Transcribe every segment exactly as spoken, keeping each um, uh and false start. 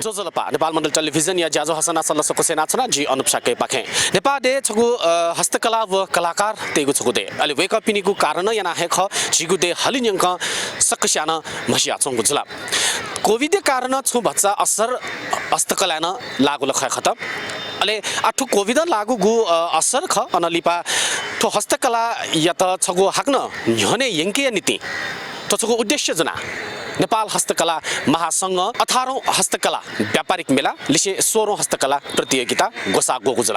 ज्वजलपा, नेपाल मण्डल टेलिभिजनया ज्याझ्वः हसना सकलसित यानाच्वना, जि अनुप शाक्यपाखें। नेपाः देय् छगू, अ, हस्तकला व कलाकारतय्गु छगू देय्। अले वय्कःपिनिगु कारणं यानाः हे खः झीगु देय् हलिं न्यंकं सकसियां नं म्हसियाच्वंगु जुल। कोभिडया कारणं छुं भचा असर हस्तकलाय् नं लाःगु ला खः खत। अले आः थ्व कोभिडं लाःगु, अ, असर खः, अनं लिपा थ्व हस्तकलायात छगू हाकनं न्ह्यःने यंकेया निंतिं थ्व छगू उद्देश्य ज्वनाः नेपाल हस्तकला महासंघं अठारौं हस्तकला व्यापारिक मेला लिसें सोह्रौं हस्तकला प्रतियोगिता ग्वसाः ग्वःगु जुल।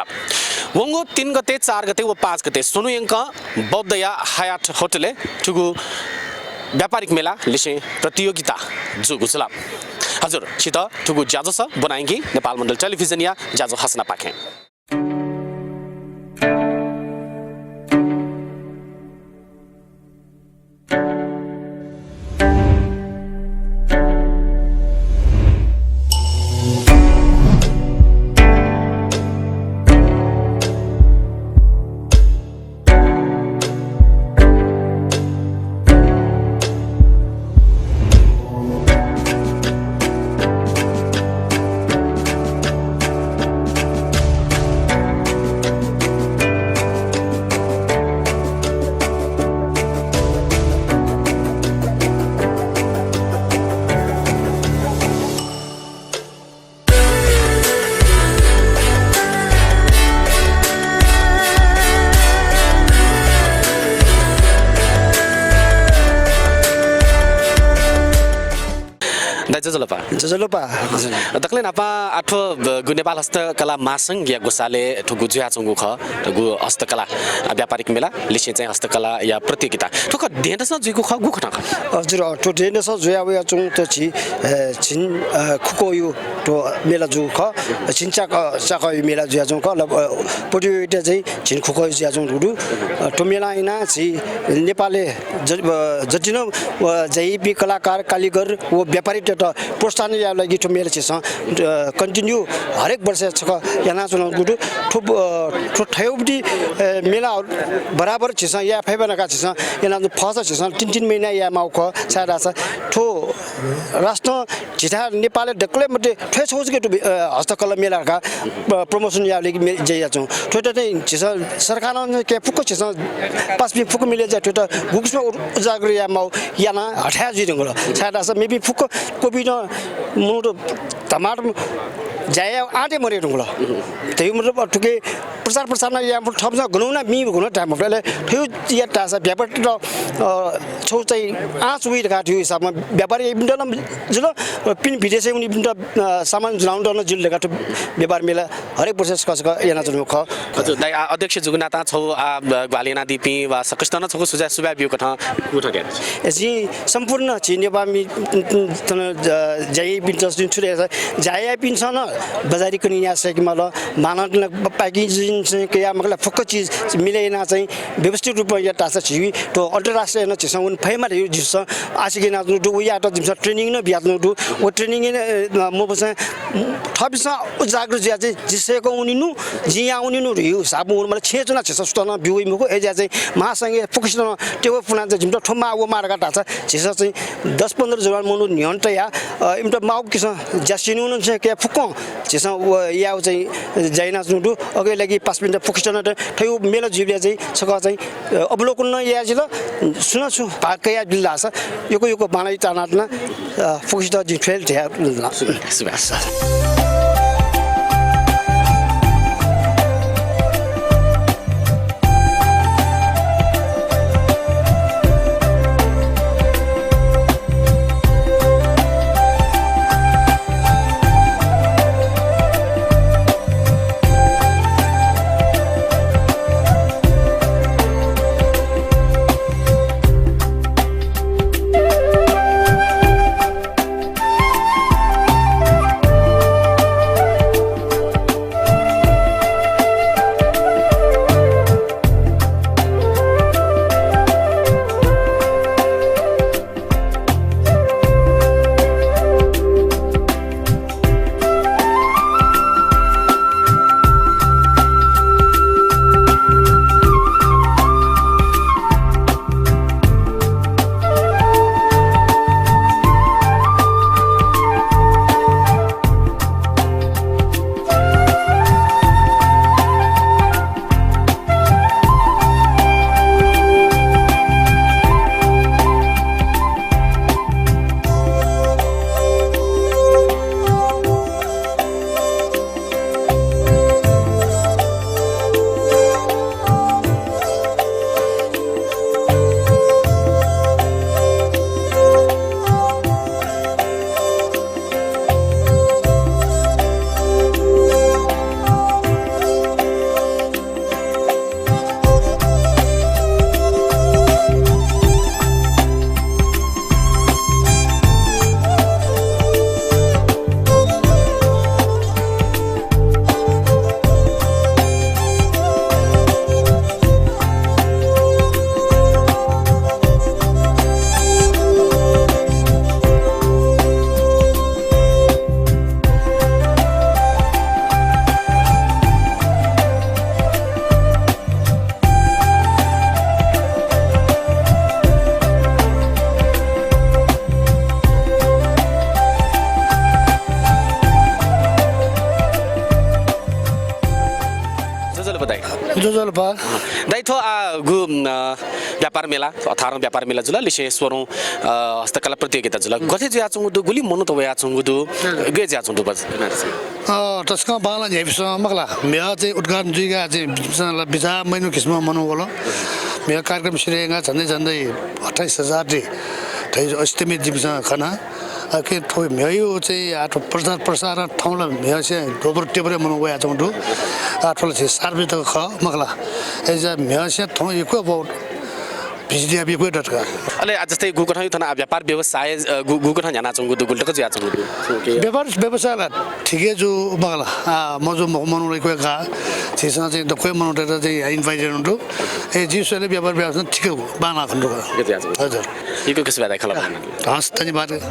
वंगु तीन गते, चार गते व पाँच गते स्वन्हु यंकं बौद्धया हयात होटलय् थुगु व्यापारिक मेला लिसें प्रतियोगिता जूगु जुल। हजुर, छित थुगु ज्याझ्वलय् ब्वनायंकी नेपाल मण्डल टेलिभिजनया ज्याझ्वः हसनापाखें। दाइ, ज्वजलपा। ज्वजलपा। दकलय् न्हापां आः थ्व, अ, गु नेपाल हस्तकला महासंघया ग्वसालय् थुगु जुयाच्वंगु खः, थुगु हस्तकला, अ, व्यापारिक मेला लिसें चाहिँ हस्तकलाया प्रतियोगिता। थ्व खँ देय्‌नसं जुइगु खः, गु खँ खः? हजुर, अ, थ्व देय्‌नसं जुया वयाच्वंगु त झी, अ, झिंखुकः यु थ्व मेला जूगु खः। झिंच्याक, च्याकःया मेला जुयाच्वंगु खः। ल, अ, प्रतियोगिता चाहिँ झिंखुकः यु जुयाच्वंगु दु। अ, थ्व मेलां यानाः झी नेपालय् ज-, अ, जति नं, अ, झायादीपिं कलाकार, कालिगर व व्यापारीतय्त प्रोत्साहन यायेगु लागि थ्व मेला झीसं, अ, continue हरेक वर्ष छकः यानाच्वनागु दु। थ्व, अ, थ्व थज्याःगु, अ, मेला बराबर झीसं याये फयेमा धकाः झीसं यानाच्वनागु दु। फर्सा झीसं तीन तीन महिना यायेमाःगु खः, छाय्धाःसा थ्व राष्ट्रं झीथाय् नेपालय् दकलय् मध्ये थ्व हे छगू जक थ्व, अ, हस्तकला मेला धकाः, अ, promotion यायेगु लागि मे-, ज्या यानाच्वंगु। थ्वयात चाहिँ झीसं सरकारं कयाः फुक्क झीसं पासापिं फुक्क मिले जुयाः थ्वयात गुगु किसिमं उ-, उजागर यायेमाःगु यानाः हथाय् जुइ धुंकल। छाय्धाःसा मेपिं फुक्क कोभिडं मनूत धमाधम ज्या याये आँट हे मदये धुंकल। धइगु मतलब थुकी प्रचार प्रसार नं याये मफु, थःपिन्सं गन वनाः बी गन धाये मफु। अले थ्व यात धाःसा व्यापारीत, अ, छगू चाहिँ आँच वइ धकाः थ्व हिसाबमा व्यापारी याइपिन्त नं जुल, अ, पिने विदेशय् वनीपिन्त, अ, सामान ज्वनावनेत नं जुल धकाः थ्व व्यापार मेला हरेक वर्ष सकसित यानाच्वनागु खः। हजुर, दाइ, आ, अध्यक्ष जूगु नातां छगू, आ, ब-, ग्वाहालि यानादीपिं वा सकसितं नं छगू सुझाव, सुभाय् ब्यूगु कथं गुगु थें याये? जिं सम्पूर्ण झी नेपाःमि, थन, अ, ज्या याइपिन्त सुं छु धाःसा, ज्या याइपिन्सं नं बजारी कनिया सय्‌के माल, मानवता नं packaging कयाः मखु ला, फुक्क चिज मिले यानाः चाहिँ व्यवस्थित रूपमा यात धाःसा झी थ्व अन्तर्राष्ट्रिय नं झीसं वने फयेमा धइगु झीसं आशिका यानाच्वनागु दु। व यायेत जिमिसं training नं बियाच्वनागु दु। व training, अ, मफुसां थःपिन्सं उजागर जुयाः चाहिँ जि सय्‌कं वनेनु, जिं याः वनेनु धइगु हिसाबं वने माल। छेँय् च्वनाः झीसं सुतं नं ब्यू वइ मखु। अय्‌जुयाः चाहिँ महासंघया फुक्कसितं नं टेवा पुनाः चाहिँ जिमित थ्व माः व माः धकाः धाःसा झीसं चाहिँ दस पन्ध्र जवान मनू न्ह्यःने तयाः, अ, इमित माःगु किसिमं ज्या स्यनेगु नं चाहिँ कयाः फुक्कं झीसं व यायेगु चाहिँ ज्या यानाच्वनागु दु। अय्‌या लागि पासापिन्त फुक्कसितं नं थ्व मेला जुइबलय् चाहिँ छकः चाहिँ, अ, अवलोकन नं याये जिल। सुनां छुं भाग कयाबिल धाःसा यक्व यक्व बांलाइ तानातुना, अ, फुक्कसितं जिं थ्व हे धया। सुभाय्। ज्वजलपा। दाइ, थ्व आ, गु, अ, व्यापार मेला, अठारौं व्यापार मेला जुल, लिसें सोह्रौं, अ, हस्तकला प्रतियोगिता जुल। गथे जुयाच्वंगु दु, गुलि मनूत वयाच्वंगु दु, गय् जुयाच्वंगु दु, बस। अ, तसकं बांलाः न्ह्याइपुसे मखु ला, म्हिगः चाहिँ उद्घाटन जुइका चाहिँ बिचाः, बिचाः मयाःगु किसिमं मनू वल। म्हिगः कार्यक्रम सुरु यायेका झन्डै झन्डै अट्ठाइस हजार ति धइ अस्तिमेत जिमिसं खना। अ, के थ्व म्हिगःया चाहिँ आ थ्व प्रचार प्रसार थौं ला म्हिगःसे दोबर तेबर मनू वयाच्वंगु दु। आ थ्व ला झी सार्वजनिक खः मखु ला। अय्‌सा म्हिगःसे थौं यक्व बहुत भिजिट याःपिं यक्व दत का। अले आ जस्तै गुकथं थन आ व्यापार व्यवसाय, अ, गु-, गुकथं न्ह्यानाच्वंगु दु, गुलि तक जुयाच्वंगु दु? व्यापार व्यवसाय ला ठिकै जू मखु ला। आ, मजू मखु मनू ला यक्व का। झीसं चाहिँ दक्व मनूतय्‌त चाहिँ invite यानागु दु। ए, जिं स्वयेबलय् व्यापार व्यवसाय ठिकै बांलाः खने दु का। ठिकै जुयाच्वंगु। हजुर। यक्व यक्व सुभाय् दाइ खँल्हाबल्हा यानादीगु। हस्, धन्यवाद।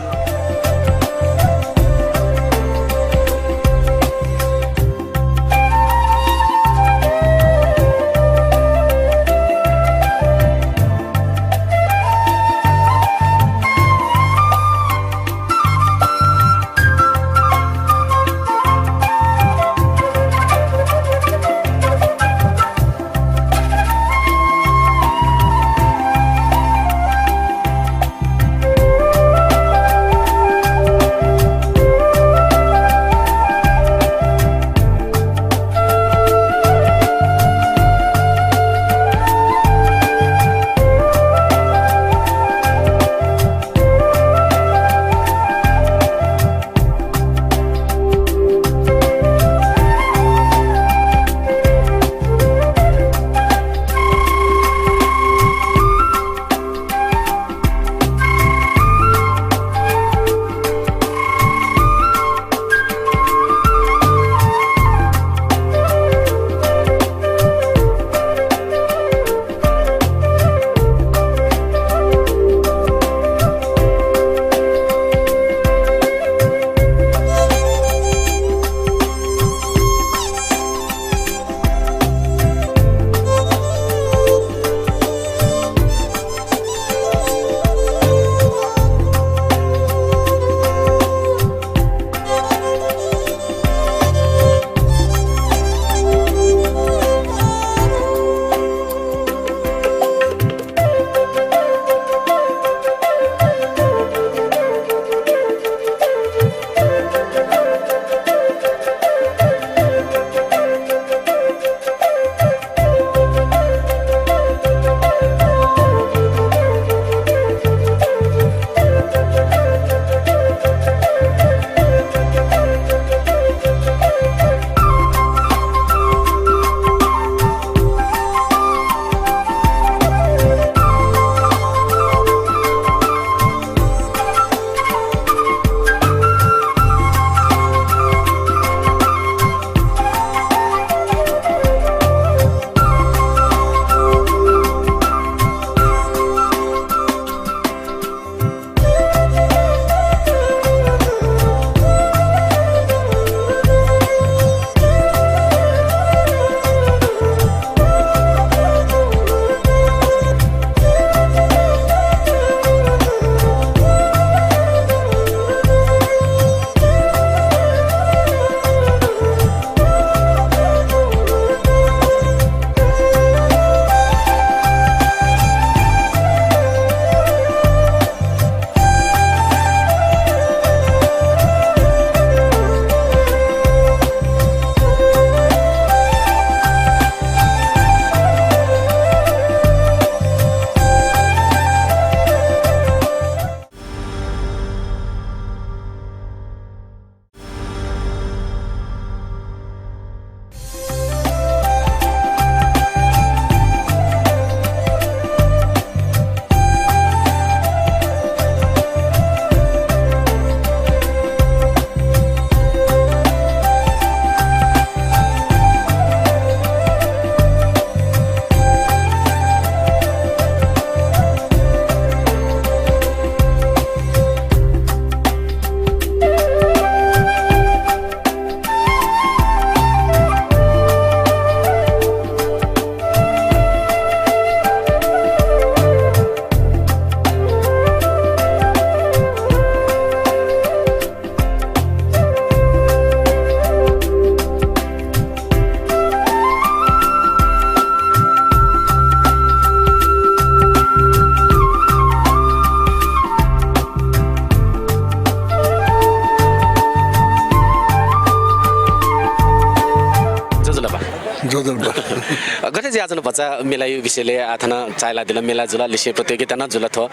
गथे जुयाच्वन भचा मेलाया विषयलय् आः थन चाःहिलादिल, मेला जुल, लिसें प्रतियोगिता नं जुल थ्व।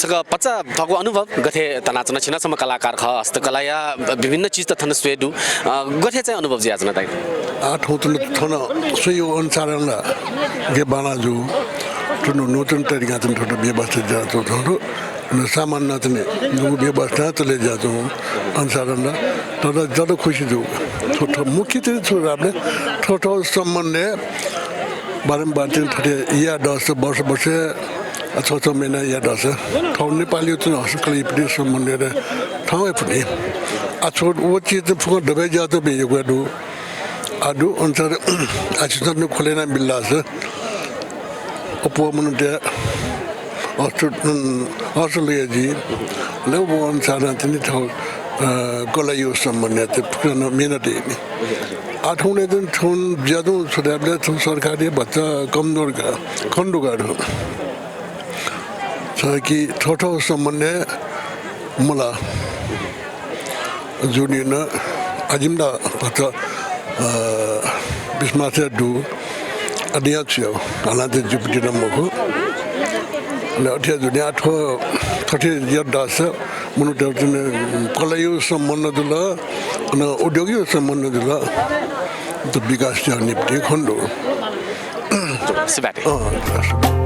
छकः भचा थःगु अनुभव गथे तनाच्वन, छिं नं छम्ह कलाकार खः, हस्तकलाया विभिन्न चिजत थन स्वये दु। अ, गथे चाहिँ अनुभव जुयाच्वन दाइ? आः थौं थन, थन स्वयागु अनुसारं ला गय् बांलाः जू। थन नूतन तरिकां थन थ्व व्यवस्था जुयाच्वंगु दु। अन सामानया चाहिँ नं व्यवस्था तयाः जुयाच्वंगु अनुसारं ला थन ज्यादा खुसी जू। थ्व, थ्व मुख्य चाहिँ छु धाःबलय् थ्व, थ्व सम्बन्धय् बारम्बार चाहिँ थथे याये दःसा वर्ष वर्ष, अ, छ छ महिना याये दःसा थ्व नेपालया चाहिँ हस्तकलायापट्टि सम्बन्धय् थौं हे फुनि। आः छु व चिज चाहिँ फुक्कं दबय् जुयाच्वंपिं यक्व हे दु। आः दु अनुसार आः छिं चाहिँ नं खुले यानाबिल धाःसा अप्वः मनूतय् हस्त, अँ, हस्तकला जुइ। अले व अनुसारं चाहिँ नं थ्व, अ, कलाया सम्बन्धय् चाहिँ फुक्कं नं मेहनत याइनि। आः थौंकन्हय् चाहिँ थौं जुयाच्वंगु छु धाःबलय् थ्व सरकारया भचा कमजोर का, खनेदुगु दु। छाय्कि थ्व, थ्व सम्बन्धय् मला जूनिं नं आः जिमित भचा, अ, विश्वास हे दु। अथे यानाः छु याये, हालां चाहिँ ज्यूपिं नं मखु। अले अथे जुयाः थ्व थथे यात धाःसा मनूतय्त चाहिँ कलाया सम्बन्ध जुल, अन उद्योगया सम्बन्ध जुल, त विकास यायेगु निंतिं खनेदु। सुभाय्। अँ।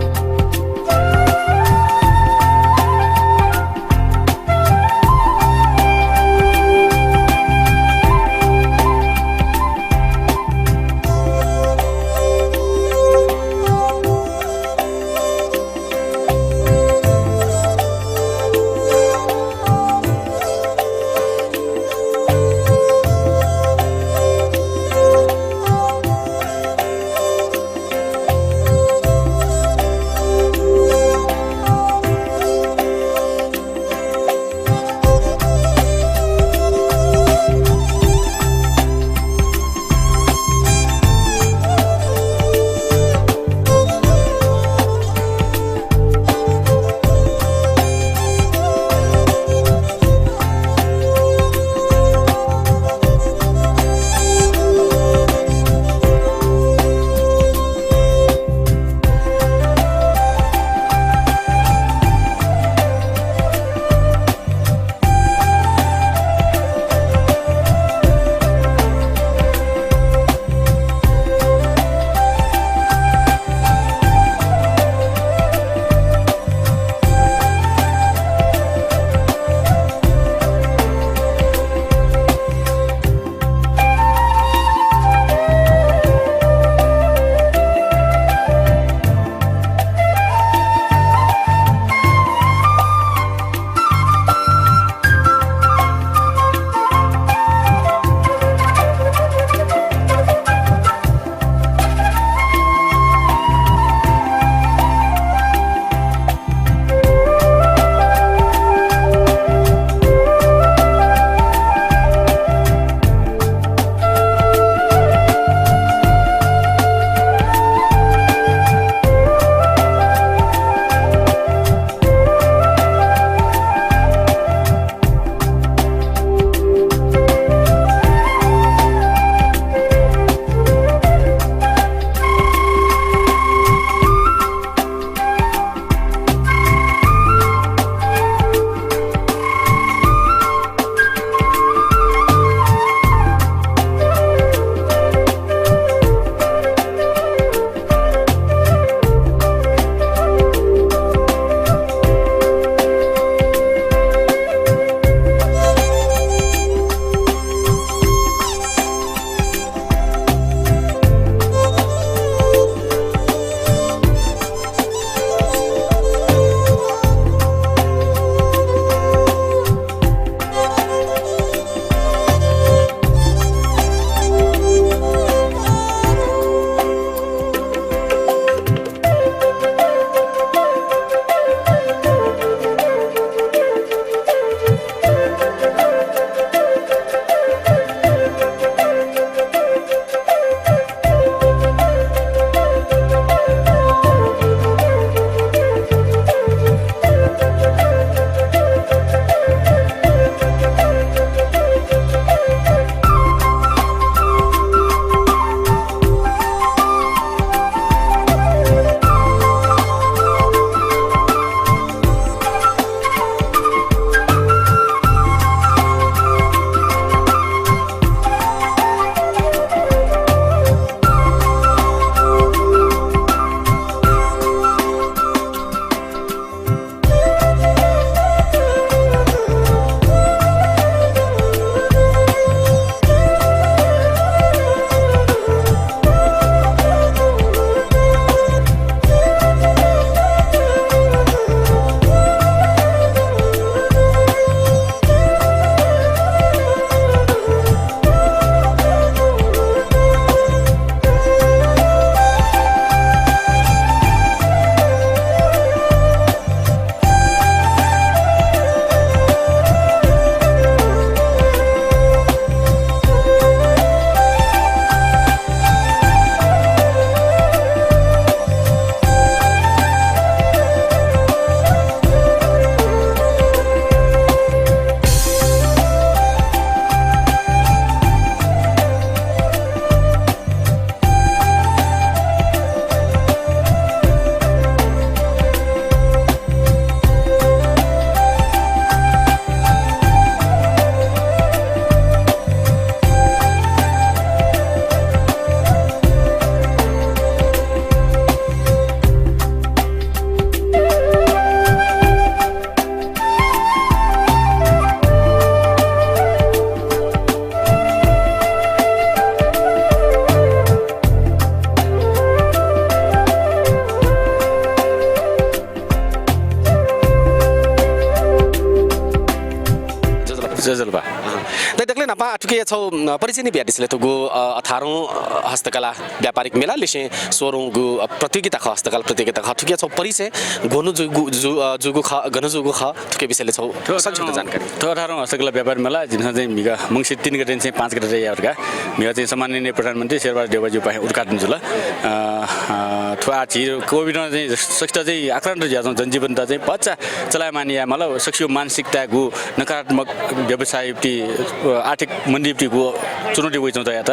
दाइ, दकलय् न्हापां थुकिया छगू, अ, परिचय नि बियादिसँ ले, थुगु, अ, अठारौं, अ, हस्तकला व्यापारिक मेला लिसें सोह्रौंगु, अ, प्रतियोगिता खः, हस्तकला प्रतियोगिता खः, थुकिया छगू परिचय गन जूगु, जू-, अ, जूगु खः, गन जूगु खः, थुकिया विषयलय् छगू संक्षिप्त जानकारी। थ्व अठारौं हस्तकला व्यापार मेला जिमिसं चाहिँ म्हिगः मंसिर तीन गते निसें पाँच गते तक याये धकाः म्हिगः चाहिँ सम्माननीय प्रधानमन्त्री शेरबहादुर देउवाजुपाखें उद्घाटन जुल। अ, अ, थ्व आः झी कोभिडं चाहिँ सकसित चाहिँ आक्रान्त जुयाच्वंगु जनजीवनत चाहिँ भचा चलायमान यायेमाल, सकसिगु मानसिकताय् गु नकारात्मक व्यवसायपट्टि, अ, आर्थिक मन्दीपट्टि गु चुनौती वइच्वंगु यात।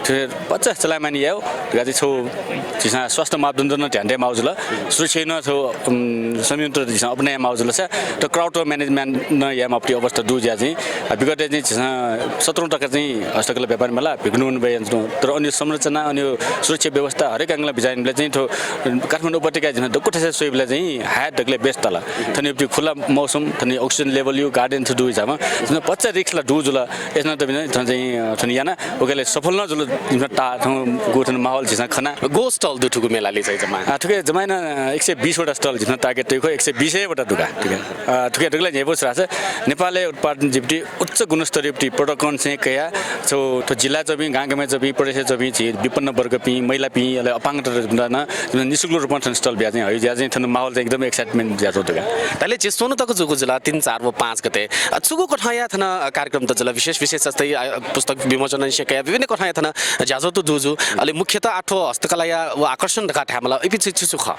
थ्व भचा चलायमान यायेगु धकाः चाहिँ छगू झीसं स्वास्थ्य मापदण्ड नं ध्यान तये माःगु जुल। सुरक्षाय् नं छगू, उम्, संयन्त्र झीसं अपनाये माःगु जुल। सा त crowd management नं याये माःगु अवस्था दु जुयाः चाहिँ, अ, विगतय् चाहिँ झीसं सत्रौं तक चाहिँ हस्तकला व्यापार मेला भिगुनु वने बय् यानाच्वना। तर अन संरचना, अन सुरक्षा व्यवस्था हरेक angle बिचाः यानाबलय् चाहिँ थ्व काठमाडौं उपत्यकाय् झीसं दक्व थासय् स्वयेबलय् चाहिँ हाय् दकलय् best ताल। थन इपिं खुला मौसम, थन oxygen level यु garden छु दु हिसाबं झीसं भचा risk ला दु जुल। अय्‌सां नं थन चाहिँ, अ, थन याना उकियात सफल नं जुल। झीसं ता थन गु थन माहौल झीसं खना। गु stall दु थुगु मेलालय् चाहिँ जम्मा? अ, थुकी जम्मा याना एक सय बीस वटा stall झीसं target तयागु खः, एक सय बीस हे वटा दुका। थुकी, अ, थुकी दकलय् न्ह्यइपुसे धाःसा नेपालय् उत्पादन जुइपट्टि उच्च गुणस्तरीयपट्टि product चाहिँ कयाः छगू थ्व जिल्लाय् च्वंपिं, गां गामय् च्वंपिं, प्रदेशय् च्वंपिं झी विपन्न वर्गपिं, महिलापिं, अले अपाङ्गत नं निशुल्क रूपमा थन stall बियाः चाहिँ हइगु जुयाः चाहिँ थन माहौल चाहिँ एकदम excitement जुयाच्वंगु दुका। धाःसा झी स्वन्हु तक जूगु जुल, तीन, चार व पाँच गते। अ, छुगु कथंया थन, अ, कार्यक्रम त जुल, विशेष विशेष जस्तै, अ, पुस्तक विमोचन निसें कयाः विभिन्न कथंया थन ज्याझ्वःत जूगु जू। अले मुख्यतः आः थ्व हस्तकलाया व आकर्षण धकाः धायेमाल, इपिं छु छु खः?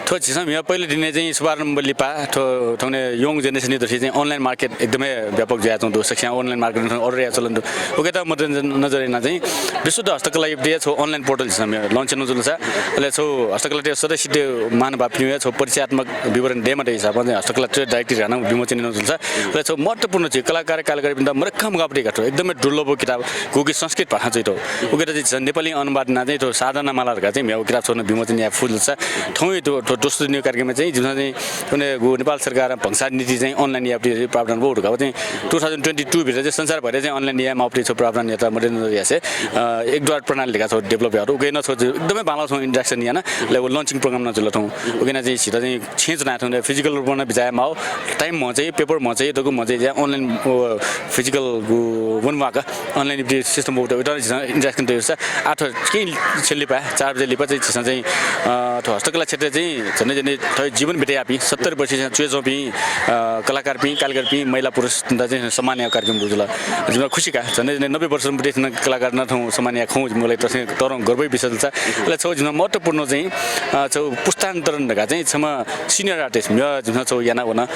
थ्व झीसं म्हिगः पहिलो दिनय् चाहिँ शुभारम्भ लिपा थ्व थौंकन्हय् young generation-या दृष्टिं चाहिँ online market एकदमै व्यापक जुयाच्वंगु दु। सकसियां online market थौं order याये चलन दु। उकियात मध्यनजर यानाः चाहिँ विशुद्ध हस्तकलायापट्टि छगू online portal झीसं launch यानागु जुल सा। अले छगू हस्तकलायात सदस्यपिन्त महानुभावपिन्त छगू परिचयात्मक विवरण दयेमाःगु हिसाबं चाहिँ हस्तकला trade directory धकाः नं विमोचन यानागु जुल सा। अले छगू महत्त्वपूर्ण झी कलाकार कालकारीपिन्त मदक्खं मगाःपट्टि का थ्व एकदमै दुर्लभ किताब, गुकी संस्कृत भाषां च्वइतःगु। उकियात चाहिँ झीसं नेपालीं अनुवाद यानाः चाहिँ थ्व साधना माला धकाः चाहिँ म्हिगः किताब छगू नं विमोचन याये फु जुल सा। थौंया थ्व, थ्व दोस्रो दिनया कार्यक्रमय् चाहिँ झीसं चाहिँ थौंकन्हय् गु नेपाल सरकारं भंसार नीति चाहिँ online यायेपट्टि प्रावधान वःगु धकाः चाहिँ two thousand twenty two भित्र चाहिँ संसारभरय् चाहिँ online याये माःगुपट्टि छगू प्रावधान यायेत मध्यनजर यासें, अ, एक द्वार प्रणाली धकाः छगू develop याःगु दु। उकिं नं छगू एकदमै बांलाःगु छगू interaction याना, अले व launching program नं जुल थौं। उकिं नं चाहिँ झीत चाहिँ छेँय् च्वनाः थौं physical रूपं नं बिचाः याये माःगु, time म्ह चाहिँ, paper म्ह चाहिँ, दक्व म्ह चाहिँ, online, अ, physical गु वनेमाःगु online system मदु, उकियात झीसं interaction तयागु सा। आः थ्व केही क्षण लिपा, चार बजे लिपा चाहिँ झीसं चाहिँ, अ, थ्व हस्तकला क्षेत्रय् चाहिँ झन्डै झन्डै थथे जीवन बितायापिं सत्तरी वर्षया च्वय् च्वंपिं, अ, कलाकारपिं, कालकारीपिं, महिला पुरुषपिन्त चाहिँ सम्मान यायेगु कार्यक्रम दु जुल। जिमित खुसी का, झन्डै झन्डै नब्बे वर्षपट्टि थन कलाकारत नं थौं सम्मान याये खंगु जिमिगु लागि तसकं तःधंगु गर्वया विषय जुल सा। अले छगू जिमित महत्त्वपूर्ण चाहिँ, अ, छगू पुस्तान्तरण धकाः चाहिँ छम्ह senior artist म्हिगः जिमिसं छगू याना वन, अ,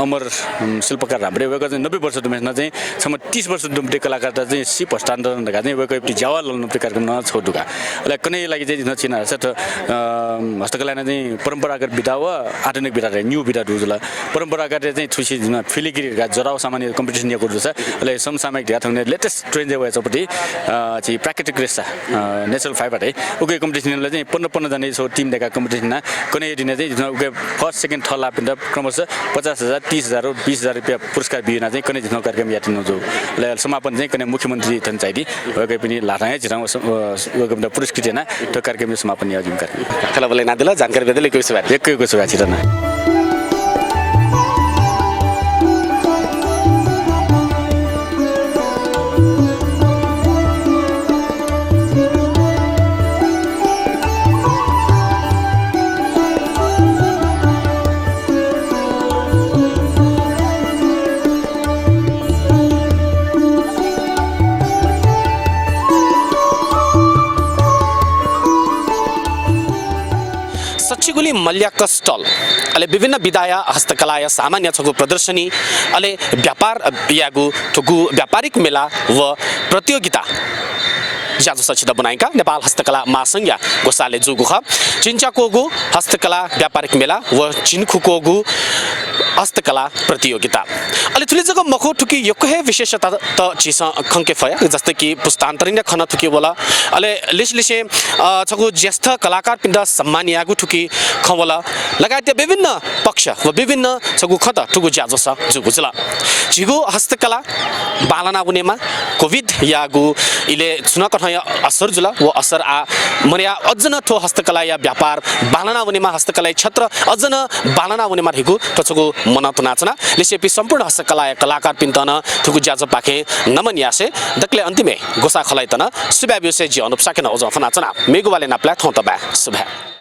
अमर, उम्, शिल्पकार रामपरे, वय्‌कः चाहिँ नब्बे वर्ष दुम्हेसिनं चाहिँ छम्ह तीस वर्ष दुम्ह कलाकारत चाहिँ सिप हस्तान्तरण धकाः चाहिँ वय्‌कःयापट्टि ज्यावः लःल्हानागु कार्यक्रम नं छगू दुका। अले कन्हय्‌या लागि चाहिँ झीसं चिनाः धाःसा थ्व, अ, हस्तकलाय् नं चाहिँ परम्परागत विधा व आधुनिक विधा धकाः निगू विधा दु जुल। परम्परागत चाहिँ थुसी झीसं filigree धकाः जराउ सामान competition याकूगु दु सा। अले समसामयिक धकाः थौंकन्हय् latest trend-य् वयाच्वंगुपट्टि, अ, झी प्राकृतिक रेशा, अ, natural fiber हे। उकिया competition यानाः चाहिँ पन्ध्र पन्ध्र जनाया छगू team दय्‌काः competition यानाः कन्हय्‌या दिनय् चाहिँ झीसं उकिया first, second, third लाःपिन्त क्रमशः पचास हजार, तीस हजार व बीस हजार रुपियाँ पुरस्कार बियाः चाहिँ कन्हय् झीसं कार्यक्रम याये धुन जू। अले समापन चाहिँ कन्हय् मुख्यमन्त्री थन झायादी, वय्‌कःपिनि ल्हातं हे झीसं व स-, व, वय्‌कःपिन्त पुरस्कृत यानाः थ्व कार्यक्रम समापन याये धुन कार्यक्रम। खँल्हाबल्हा यानादिल, जानकारी बियादिल, यक्व यक्व सुभाय्। यक्व यक्व सुभाय् छितः नं। सच्छि गुलि मल्याक stall, अले विभिन्न विधाया हस्तकलाया सामानया छगू प्रदर्शनी, अले व्यापार यायेगु थुगु व्यापारिक मेला व प्रतियोगिता ज्याझ्वः सच्छि दबुनाइका नेपाल हस्तकला महासंघया ग्वसालय् जूगु खः। चिन्च्याक्वःगु हस्तकला व्यापारिक मेला व झिंखुक्वःगु हस्तकला प्रतियोगिता। अले थुलि जक मखु, थुकी यक्व हे विशेषता त झीसं खंके फया, जस्तै कि पुस्तान्तरणया खँ नं थुकी वल। अले लिसेलिसें, अ, छगू ज्येष्ठ कलाकारपिन्त सम्मान यायेगु थुकी खँ वल। लगायतया विभिन्न पक्ष व विभिन्न छगू खँ त थुगु ज्याझ्वलय् जूगु जुल। झीगु हस्तकला बांलाना वनेमा, कोभिडयागु इलय् छुं नं कथंया असर जुल, व असर आः मदयाः अझ नं थ्व हस्तकलाया व्यापार बांलाना वनेमा, हस्तकलाया क्षेत्र अझ नं बांलाना वनेमा धइगु थ्व छगू मनंतुनाच्वना। लिसेपिं सम्पूर्ण हस्तकलाया कलाकारपिन्त नं थुगु ज्याझ्वःपाखें नमन यासें दकलय् अन्तिमय् ग्वसाः खलःयात नं सुभाय् ब्यूसें जि अनुप शाक्यं नं अजं फ्वनाच्वना। मेगु वालय् नापलाये। थौं तबाय् सुभाय्।